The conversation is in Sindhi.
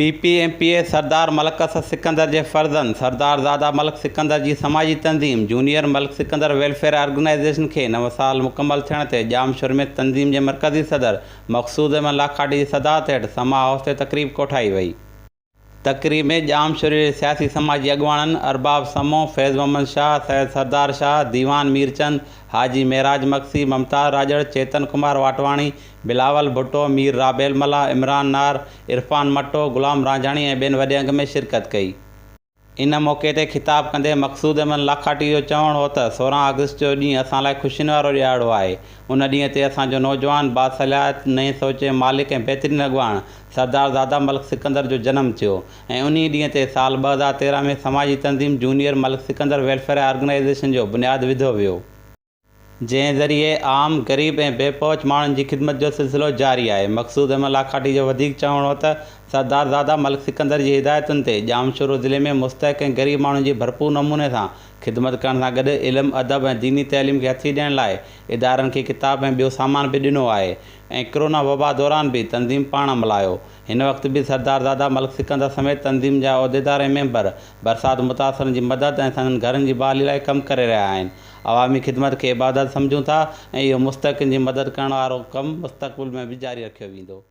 P P M P A Sardar Malik Asad Sikandar جي فرزند سردار زاده ملڪ سڪندر جي سماجي تنظيم جونيئر ملڪ سڪندر ويلفيئر آرگنائيزيشن کي نو سال مڪمل ٿيڻ تي ڄامشوري ۾ تنظيم جي مرڪزي صدر مقصود احمد لاکاٽي جي صدارت هيٺ سما هائوس تي تقريب ڪوٺائي وئي. تقريب ۾ ڄامشوري جي سياسي سماجي اڳواڻن ارباب سمون، فيض محمد شاهه، سيد سردار شاهه، ديوان ميرچند، حاجي معراج مگسي، ممتاز راڄڙ، چيتن ڪمار واٽواڻي، بلاول ڀٽو، مير رابيل ملاح، عمران نار، عرفان مٽو، غلام رانجهاڻي ۽ ٻين وڏي انگ ۾ شرڪت ڪئي. ان موقعي تي خطاب ڪندي مقصود احمد لاکاٽي جو چوڻ هو ته 16 آگسٽ جو ڏينهن اسان لاء خوشين وارو ڏهاڙو آهي، ان ڏينهن تي اسان جو نوجوان، باصلاحيت، نئين سوچ جي مالڪ ۽ بهترين اڳواڻ سردار زاده ملڪ سڪندر جو جنم ٿيو ۽ انهي ڏينهن تي سال 2013 ۾ سماجي تنظيم جونيئر ملڪ سڪندر ويلفيئر آرگنائيزيشن جو بنياد وڌو ويو. جنهن ذريعي عام، غريب ۽ بي پهچ ماڻهن جي خدمت جو سلسلو جاري آهي. مقصود احمد لاکاٽي جو وڌيڪ چوڻ هو ته سردار زاده ملڪ سڪندر جي هدايتن تي ڄامشورو ضلعي ۾ مستحق ۽ غريب ماڻهن جي ڀرپور نموني سان خدمت ڪرڻ سان گڏ علم، ادب ۽ ديني تعليم کي هٿي ڏيڻ لاء ادارن کي ڪتاب ۽ ٻيو سامان به ڏنو آهي ۽ ڪرونا وبا دوران به تنظيم پاڻ ملهايو. هن وقت به سردار زاده ملڪ سڪندر سميت تنظيم جا عهديدار ۽ ميمبر برسات متاثرن جي مدد ۽ سندن گهرن جي بحالي لاء ڪم ڪري رهيا آهن. عوامي خدمت کي عبادت سمجهون ٿا ۽ اهو مستحقين جي مدد ڪرڻ وارو ڪم مستقبل ۾ به جاري رکيو ويندو.